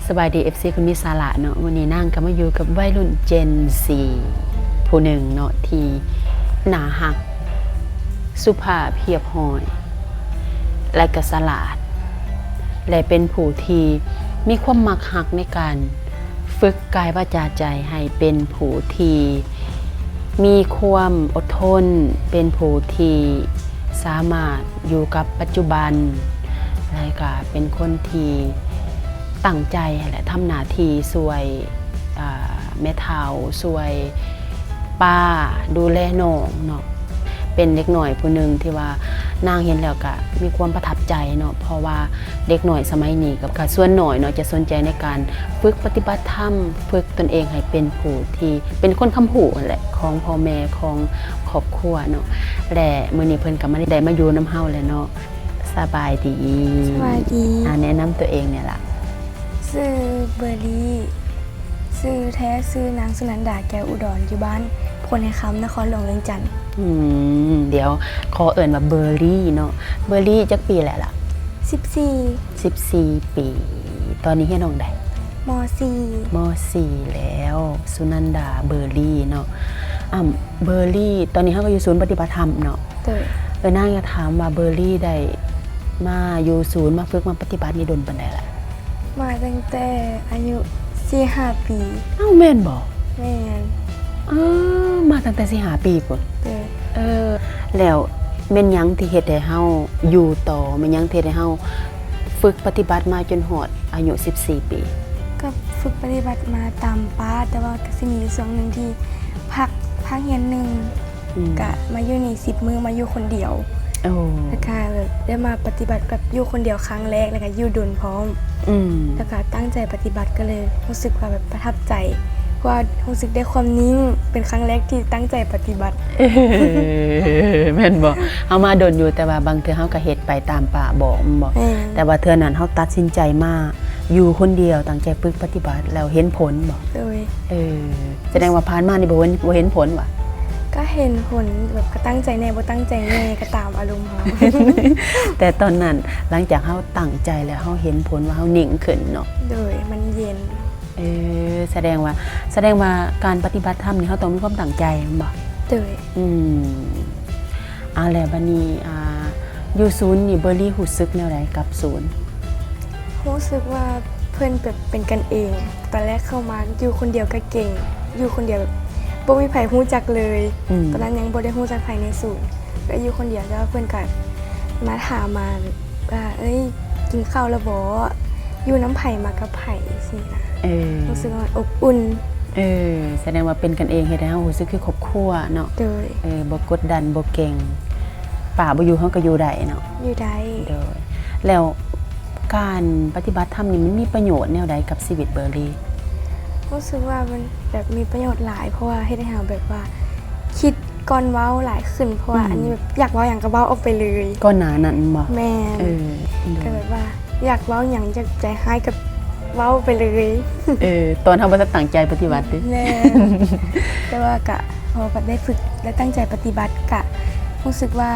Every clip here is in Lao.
ສະບາຍດີ ເອັຟຊີ ຄົນມີສາລະເນາະ, ມື້ນີ້ນາງກໍມາຢູ່ກັບໄວລຸ້ນເຈນຊີຜູ້ໜຶ່ງເນາະ ທີ່ໜ້າຮັກ, ສຸພາບຮຽບຮ້ອຍ ແລະກໍສະຫຼາດ ແລະເປັນຜູ້ທີ່ມີຄວາມມັກຮັກໃນການຝຶກກາຍວາຈາໃຈໃຫ້ເປັນຜູ້ທີ່ມີຄວາມອົດທົນ, ເປັນຜູ້ທີ່ສາມາດຢູ່ກັບປັດຈຸບັນ ແລະກະເປັນຄົນທີ່ ຕັ້ງໃຈຫັ້ນແຫຼະ ທຳໜ້າທີ່ຊ່ວຍ ອ່າ ແມ່ເຖົ້າ, ຊ່ວຍປ້າ, ດູແລນ້ອງເນາະ. ເປັນເດັກນ້ອຍຜູ້ໜຶ່ງທີ່ວ່ານາງເຫັນແລ້ວກະມີຄວາມປະທັບໃຈເນາະ, ເພາະວ່າເດັກນ້ອຍສະໄໝນີ້ກໍ ກໍສ່ວນໜ້ອຍເນາະ ຈະສົນໃຈໃນການຝຶກປະຕິບັດທຳ, ຝຶກຕົນເອງໃຫ້ເປັນຜູ້ທີ່ເປັນຄົນຄ້ຳຮູ້ຫັ້ນແຫຼະ ຂອງພໍ່ແມ່ ຂອງຄອບຄົວເນາະ. ແລະມື້ນີ້ເພິ່ນກໍມາ ໄດ້ມາຢູ່ນຳເຮົາແລ້ວເນາະ. ສະບາຍດີ. ສະບາຍດີ. ອາ ແນະນຳຕົວເອງແດ່ລະ. ຊື່ເບີຣີ, ຊື່ແທ້ຊື່ນາງສຸນັນດາ ແກ້ວອຸດອນ ຢູ່ບ້ານໂພນໄຮຄຳ ນະຄອນຫຼວງວຽງຈັນ. ອືມ ດຽວ ຂໍເອີ້ນວ່າເບີຣີເນາະ. ເບີຣີຈັກປີແລ້ວລະ? ສິບສີ່. ສິບສີ່ປີ. ຕອນນີ້ຮຽນຫ້ອງໃດ? ມໍສີ່. ມໍສີ່ແລ້ວ. ສຸນັນດາ ເບີຣີເນາະ. ອາ ເບີຣີ ຕອນນີ້ເຮົາກໍຢູ່ສູນປະຕິບັດທຳເນາະ. ໂດຍ. ເອີ ນາງຢາກຖາມວ່າເບີຣີໄດ້ມາຢູ່ສູນ ມາຝຶກ ມາປະຕິບັດນີ້ດົນປານໃດລະ? ມາຕັ້ງແຕ່ອາຍຸສີ່ຫ້າປີ. ອ້າວ ແມ່ນບໍ່? ແມ່ນ. ເອີ ມາຕັ້ງແຕ່ສີ່ຫ້າປີພຸ້ນ. ໂດຍ. ເອີ ແລ້ວແມ່ນຫຍັງທີ່ເຮັດໃຫ້ເຮົາຢູ່ຕໍ່? ແມ່ນຫຍັງທີ່ເຮັດໃຫ້ເຮົາຝຶກປະຕິບັດມາຈົນຮອດອາຍຸສິບສີ່ປີ? ກໍຝຶກປະຕິບັດມາຕາມປ້າ, ແຕ່ວ່າກໍຊິມີຢູ່ຊ່ວງໜຶ່ງທີ່ພັກພາກຮຽນໜຶ່ງ ອືມ ກະມາຢູ່ນີ້ສິບມື້ ມາຢູ່ຄົນດຽວ. ໂອ້ ແລ້ວກະແບບໄດ້ມາປະຕິບັດແບບຢູ່ຄົນດຽວຄັ້ງແລກ ແລ້ວກະຢູ່ດົນພ້ອມ. ອືມ ແລ້ວກະຕັ້ງໃຈປະຕິບັດ ກໍເລີຍຮູ້ສຶກວ່າແບບປະທັບໃຈ ເພາະວ່າຮູ້ສຶກໄດ້ຄວາມນິ່ງ ເປັນຄັ້ງແລກທີ່ຕັ້ງໃຈປະຕິບັດ. ເອີ ແມ່ນບໍ່? ເຮົາມາດົນຢູ່ ແຕ່ວ່າບາງເທື່ອເຮົາກໍເຮັດໄປຕາມປ້າບອກ ແມ່ນບໍ່? ແມ່ນ. ແຕ່ວ່າເທື່ອນັ້ນເຮົາຕັດສິນໃຈມາຢູ່ຄົນດຽວ ຕັ້ງໃຈຝຶກປະຕິບັດ ແລ້ວເຫັນຜົນບໍ່? ໂດຍ. ເອີ ສະແດງວ່າຜ່ານມານີ້ບໍ່ເຫັນ ບໍ່ເຫັນຜົນຫວາ? ກໍເຫັນຜົນ ແບບກໍຕັ້ງໃຈແດ່ ບໍ່ຕັ້ງໃຈແດ່ ກໍຕາມອາລົມເຮົາ. ແຕ່ຕອນນັ້ນ ຫຼັງຈາກເຮົາຕັ້ງໃຈແລ້ວ ເຮົາເຫັນຜົນວ່າເຮົານິ່ງຂຶ້ນເນາະ. ໂດຍ. ມັນເຢັນ. ເອີ ສະແດງວ່າ ສະແດງວ່າການປະຕິບັດທຳນີ້ ເຮົາຕ້ອງມີຄວາມຕັ້ງໃຈແມ່ນບໍ່? ໂດຍ. ອືມ ເອົາແລ້ວ ບັດນີ້ ອ່າ ຢູ່ສູນນີ້ ເບີຣີຮູ້ສຶກແນວໃດກັບສູນ? ຮູ້ສຶກວ່າເພິ່ນແບບເປັນກັນເອງ. ຕອນແລກເຂົ້າມາຢູ່ຄົນດຽວກໍເກັ່ງ, ຢູ່ຄົນດຽວແບບບໍ່ມີໃຜຮູ້ຈັກເລີຍ. ອືມ ຕອນນັ້ນຍັງບໍ່ໄດ້ຮູ້ຈັກໃຜໃນສູນ, ກໍຢູ່ຄົນດຽວ. ແຕ່ວ່າເພິ່ນກໍມາຖາມ ມາແບບວ່າ ເອີຍ ກິນເຂົ້າແລ້ວບໍ່? ຢູ່ນຳໃຜ? ມາກັບໃຜ? ຊີ້ນະ. ເອີ ຮູ້ສຶກວ່າອົບອຸ່ນ. ເອີ ສະແດງວ່າເປັນກັນເອງ ເຮັດໃຫ້ເຮົາຮູ້ສຶກຄືຄອບຄົວເນາະ. ໂດຍ. ເອີ ບໍ່ກົດດັນ ບໍ່ເກັ່ງ. ປ້າບໍ່ຢູ່ ເຮົາກໍຢູ່ໄດ້ເນາະ. ຢູ່ໄດ້. ໂດຍ. ແລ້ວການປະຕິບັດທຳນີ້ ມັນມີປະໂຫຍດແນວໃດກັບຊີວິດເບີຣີ? ຮູ້ສຶກວ່າມັນແບບມີປະໂຫຍດຫຼາຍ, ເພາະວ່າເຮັດໃຫ້ເຮົາແບບວ່າຄິດກ່ອນເວົ້າຫຼາຍຂຶ້ນ, ເພາະວ່າ ອືມ ອັນນີ້ແບບຢາກເວົ້າຫຍັງກໍເວົ້າອອກໄປເລີຍ. ກ່ອນໜ້ານັ້ນແມ່ນບໍ່? ແມ່ນ. ເອີ ໂດຍ. ກໍແບບວ່າ ຢາກເວົ້າຫຍັງ ຢາກໃຈຮ້າຍກໍເວົ້າໄປເລີຍ. ເອີ ຕອນເຮົາບໍ່ທັນຕັ້ງໃຈປະຕິບັດຕິ? ແມ່ນ. ແຕ່ວ່າກະພໍໄດ້ຝຶກ ແລະ ຕັ້ງໃຈປະຕິບັດ ກະຮູ້ສຶກວ່າ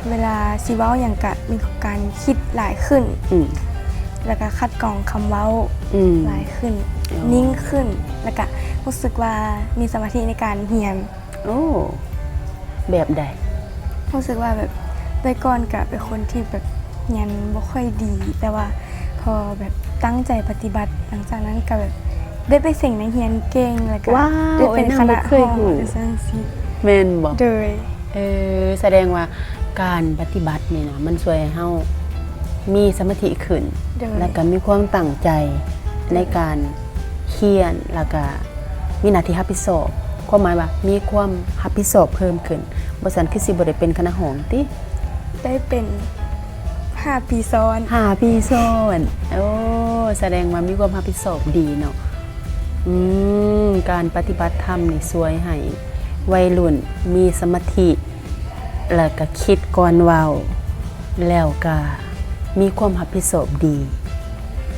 ເວລາຊິເວົ້າຫຍັງກະມີການຄິດຫຼາຍຂຶ້ນ. ອືມ. ແລ້ວກະຄັດກອງຄຳເວົ້າ ອືມ ຫຼາຍຂຶ້ນ. ອໍ. ນິ່ງຂຶ້ນ. ແລ້ວກະຮູ້ສຶກວ່າມີສະມາທິໃນການຮຽນ. ໂອ້ ແບບໃດ? ຮູ້ສຶກວ່າແບບແຕ່ກ່ອນກະເປັນຄົນທີ່ແບບຮຽນບໍ່ຄ່ອຍດີ, ແຕ່ວ່າພໍແບບຕັ້ງໃຈປະຕິບັດ ຫຼັງຈາກນັ້ນກະແບບໄດ້ໄປເສັງນັກຮຽນເກັ່ງ ແລ້ວກະ ວ້າວ ໄດ້ເປັນຄະນະຮ້ອງຈັ່ງຊີ້. ແມ່ນບໍ່? ໂດຍ. ເອີ ສະແດງວ່າການປະຕິບັດນີ້ນະ ມັນຊ່ວຍໃຫ້ເຮົາມີສະມາທິຂຶ້ນ. ໂດຍ. ແລ້ວກະມີຄວາມຕັ້ງໃຈໃນການຮຽນ ແລ້ວກະ ມີໜ້າທີ່ຮັບຜິດຊອບ, ຄວາມໝາຍວ່າມີຄວາມຮັບຜິດຊອບເພີ່ມຂຶ້ນ. ບໍ່ຊັ້ນຄືຊິບໍ່ໄດ້ເປັນຄະນະຮ້ອງຕິ? ໄດ້ເປັນຫ້າປີຊ້ອນ. ຫ້າປີຊ້ອນ. ໂອ້ ສະແດງວ່າມີຄວາມຮັບຜິດຊອບດີເນາະ. ອືມ ການປະຕິບັດທຳນີ້ຊ່ວຍໃຫ້ໄວລຸ້ນມີສະມາທິ ແລ້ວກະຄິດກ່ອນເວົ້າ ແລ້ວກະມີຄວາມຮັບຜິດຊອບດີ.